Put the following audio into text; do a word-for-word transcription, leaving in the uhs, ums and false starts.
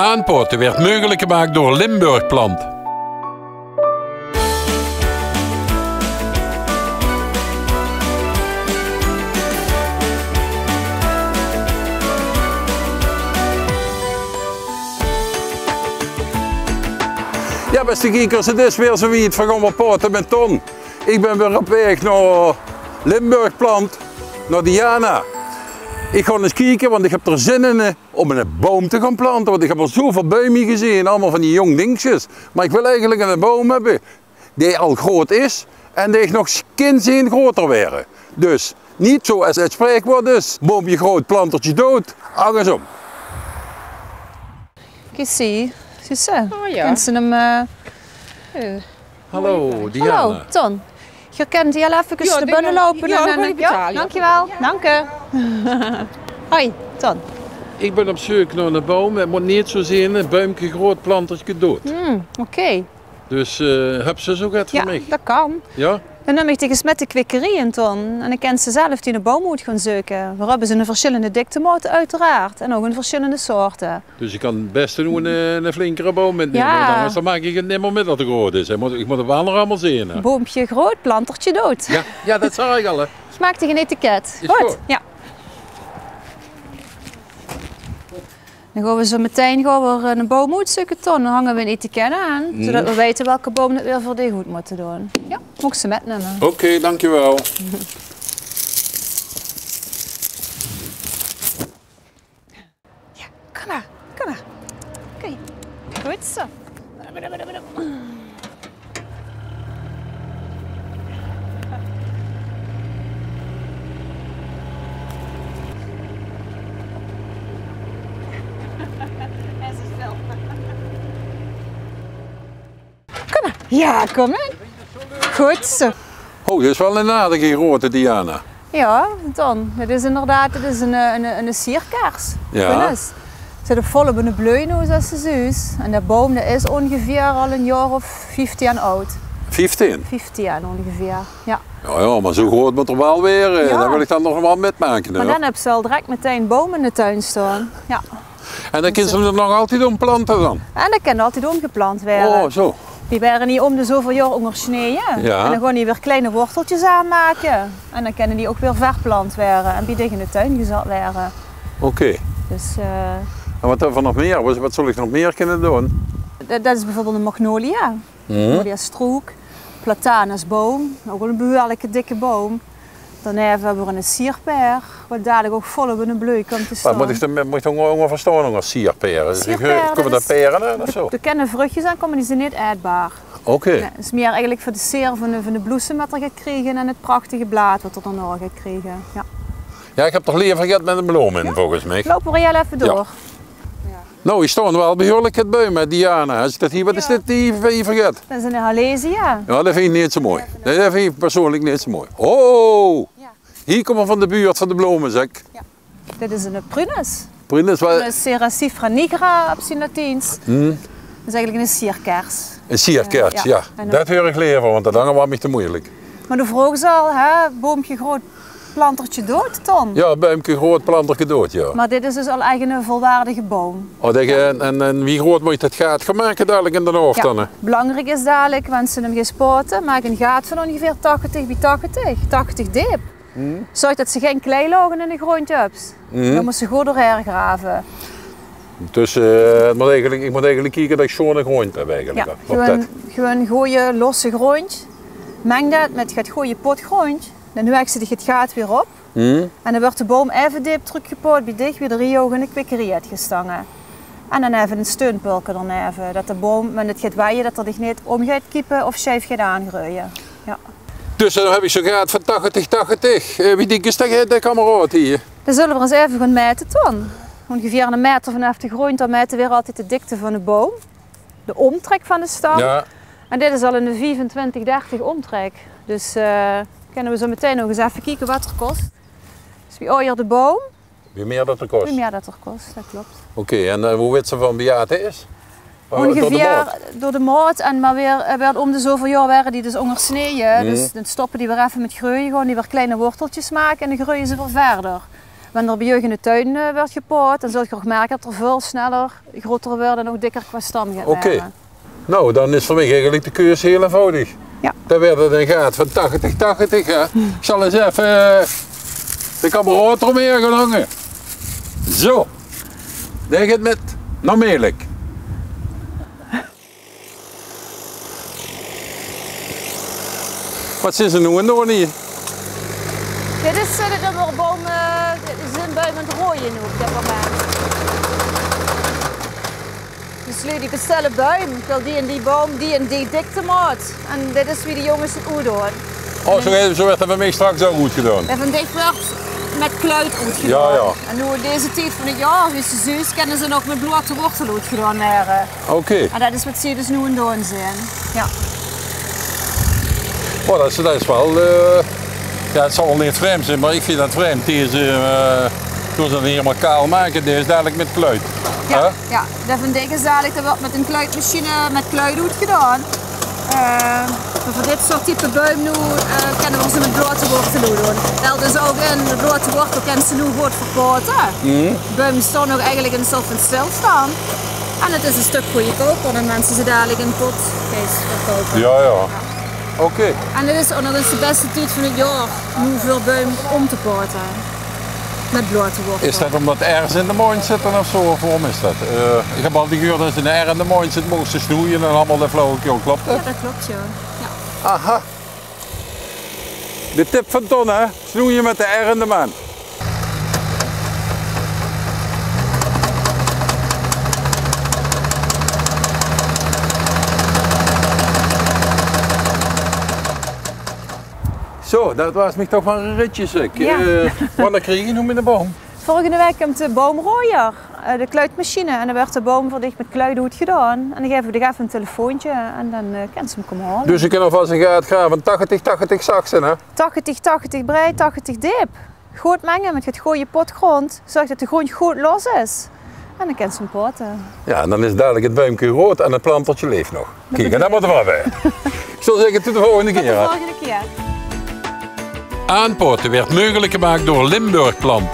Aanpaote weurt meugelik gemaak door Limburg Plant. Jao, bèste kiekers, 't is weer zoe wied, veer gaon weer paote mèt Ton. Ich bön weer op waeg nao Limburg Plant, nao Diana. Ich gaon ins kieke, want ich höb d'r zin in, hè, óm eine boum te gaon plante, want ich höb al zoeväöl buim gezeen, allemaol van die jóng dingsjes. Mer ich wil eigelik eine boum höbbe dae al groot is en dae ich nog kin zeen groter waere. Dus neet zoe es 't spraekwaord is: boompje groot, plantertje dood. Angersóm. Kiek, zuus se? Oh jao. Kins se 'm, eh, Hallo, Diana. Hallo, Ton. Geer kint hieël effe nao binne loupe en, eh, jao, dankjewel. Dank u. Hoi, Ton. Ich bön op zeuk nao eine boum. 't Mót neet zoe zeen, hè: buimke groot, planterke dood. Hmm, oké. Dus, eh, höbs se zoe get veur mich? Jao, det kan. Jao? Dan num ich dich ins mèt nao de kwekerie, Ton. En dan kins se zelf diene boum oet gaon zeuke. Veer höbbe ze in versjillende dikte maote, oeteraard. En ouch in versjillende soorte. Dus ich kan bès noe ein, eh, ein flinkere boum mètnumme, want angers dan maak ich 't nimmer mèt det 'r te groot is. Ich mót, ich mót 't waal nog allemaol zeen, hè. Boompje groot, plantertje dood. Jao, jao, det zag ich al, hè. Maak dich ein etiket. Is good. Jao. Dan gaon veer zo metein gaon veer, eh, eine boum oetzeuke, Ton. Dan hange veer ein etiket aan, zoedet veer weite welke boum det veer veur dich good mótte doon. Jao, moogs se mètnumme. Oké, dankjewel. Jao, kóm mer, kóm mer. Oké, good zo. Kóm mer. Jao, kóm mer. Good zo. Oh, dit is waal ein aardige grote, Diana. Jao, Ton. Dit is inderdaad, dit is ein, eh, ein, ein sierkers. Jao. Prunus. Zit volop in de bleui noe, zoeas se zuus. En de boum, dae is óngeveer al ein jaor of vieftieën aud. Vieftieën? Vieftieën óngeveer, jao. Jao, jao, mer zoe groot mót 'r waal waere. Jao. Det wil ich dan nog waal mètmake, hè. Mer dan höbs se al direk metein boum in de tuin staon. Jao. En dan kins se 'm nog altied ómplante dan? En dan kan 'r altied ómgeplant waere. Oh, zo. Die waere hie óm de zoeväöl jaor óngersneje. Jao. En dan gaon die weer kleine worteltjes aanmake. En dan kinne die ouch weer verplant waere en bie dich in de tuin gezat waere. Oké. Dus, eh, en waat höbbe veer nog mieë? Waat, waat zól ich nog mieë kinne doon? Det, det is bieveurbeeld ein magnolia. Magnolia strook, platanusboum, ouch waal ein behuuerlike dikke boum. Daoneve höbbe veer ein sierpaer, waat dalik ouch volop in de bleui kump te staon. Waat mót ich d'r, mót ich d'r ónger, ónger verstaon, ónger sierpaer? Sierpaer, kómme dao paere oet of zo? D'r kinne vruchjes aan kómme, die zeen neet aetbaar. Oké. Nae, 't is mieë eigelik veur de sier van de, van de bloesem waat 'r geit kriege en 't prachtige blaad waat 'r daonao geit kriege. Jao. Jao, ich höb toch lever get mèt ein bloum in, volges mich. Loupe veer hieël effe door. Jao. Noe, hie staon waal behuuerlik get buim, hè, Diana. Es ich det hie, waat is dit hie, hie veur get? Det is ein Halesia. Jao, det vinj ich neet zo mooi. Nae, det vinj ich persoonlik neet zo mooi. Oh! Jao. Hie kómme veer van de buurt van de blome, zèk. Jao. Dit is ein Prunus. Prunus, waat? Prunus cerasifera nigra op zien Latiens. Det is eigelik ein sierkers. Ein sierkers, jao. Det huuer ich lever, want det anger waas mich te meujelik. Mer de vraog is al, hè, boompje groot, plantertje dood, Ton. Jao, buimke groot, planterke dood, jao. Mer dit is dus al eigelik eine volwaardige boum. Oh, det, en, en, en wie groot mót ich det gaat gaon make dalik in d'n haof dan, hè? Belangriek is dalik, wens se 'm geis paote, maak ein gaat van óngeveer tachtig bie tachtig, tachtig deep. Zörg det se gein kleilaoge in de gróndj höbs. Dan mós se good doorhaer grave. Dus, eh, 't mót eigelik, ich mót eigelik kieke det ich sjoeane gróndj höb eigelik. Jao, gewoon, gewoon gooj losse gróndj. Meng det mèt get gooj potgróndj. Dan huueg se dich 't gaat weer op. En dan wuuert de boum effe deep trökgepaot bie dich, wie d'r hie ouch in de kwekerie haet gestange. En dan effe ein steunpölke daoneffe, det de boum, wen 't geit waeje, det 'r dich neet óm geit kiepe of sjeif geit aangreuie. Jao. Dus dan höb ich zoe get van tachtig, tachtig. Eh, wie dik is de, de kameraod hie? Dan zölle v'r ins effe gaon maete, Ton. Óngeveer eine maeter vanaaf de gróndj, dan maete v'r altied de dikte van de boum. De ómtrèk van de stam. Jao. En dit is al eine viefentwintig, dertig ómtrèk. Dus, eh, kinne v'r zoe metein nog ins effe kieke waat 'r kos. Dus wie aojer de boum, wie mieë det 'r kos? Wie mieë det 'r kos, det klop. Oké, en, eh, wie wits se van wie aad 'r is? Door de maot? Óngeveer door de maot en mer weer, eh, weer óm de zoeväöl jaor waere die dus óngersneje. Dus dan stoppe die weer effe mèt greuie, gaon die weer kleine worteltjes make en dan greuie ze weer wiejer. Wen d'r bie uch in de tuin, eh, wuuert gepaot, dan zult geer ouch merke det d'r väöl sneller groter wuuert en ouch dikker qua stam geit waere. Oké. Nou, dan is veur mich eigelik de keuze hiel einvoudig. Jao. Dan wuuert 't ein gaat van tachtig tachtig, hè. Ich zal ins effe, eh, de kameraod d'romhaer gaon hange. Zo. Dae geit mit nao Melick. Waat zeen ze noe aan 't doon hie? Dit is, eh, de nummerboum, eh, de, de zeen buim aan 't roeaje noe op dit moment. Dus luuj die bestelle buim, ich wil die en die boum, die en die diktemaot. En dit is wie de jónges 't oetdoon. Oh, zo, zo wuuert det bie mich straks ouch oetgedoon. En vandaag wuuert mit kluit oetgedoon. Jao, jao. En noe in deze tied van 't jaor, wie ze zuus, kinne ze nog mit blote wortel oetgedoon waere. Oké. En det is waat ze dus noe aan 't doon zeen. Jao. Oh, det is, det is waal, eh, jao, 't zal waal neet vreemd zeen, mer ich vinj det vreemd. Deze, eh, toen ze 'm hielemaol kaal make, dae is dalik mit kluit. Jao, hè? Jao. Det vinj ich gezellig, det wuuert mit ein kluitmachine, eh, mit kluit oetgedoon. Eh, mer veur dit soort type buim noe, eh, kinne v'r ze mit blote wortel oetdoon. Wel, dus ouch in blote wortel kinne ze noe good verpaote. Mhm. Buim staon ouch eigelik in ein soort van stilstand. En 't is ein stök goodkouper dan wen ze ze dalik in pot geis verkoupe. Jao, jao. Oké. En 't is ouch nog ins de bèste tied van 't jaor noe veur buim óm te paote. Mit blote wortel. Is det ómdet de R in de maondj zit of zo, of woróm is det? Eh, ich höb altied gehuurd, es ein R in de maondj zit, moogs se snoeie en allemaol de flauwekul. Klop det? Jao, det klop, jao. Jao. Aha. De tip van Ton, hè? Snoeie mit de R in de maondj. Zo, det waas mich toch waal ein ritsje, zèk. Jao. Eh, wanneer krieg ich noe miene boum? Volgende waek kump de boumrojer, eh, de kluitmachine. En dan wuuert de boum veur dich mit kluit oetgedoon. En dan gaeve v'r dich effe ein telefoontje en dan, eh, kins se 'm kómme haole. Dus ich kin alvas ein gaat grave, tachtig tachtig zag ze, hè? Tachtig tachtig breid, tachtig deep. Good menge mit get gooje potgróndj. Zörg det de gróndj good los is. En dan kins se 'm paote. Jao, en dan is dalik 't buimke groot en 't plantertje leef nog. Kiek, en det mótte v'r höbbe. Ich zou zègke, tot de volgende kier, hè. Tot de volgende kier. Aanpaote wuuert meugelik gemaak door Limburg Plant.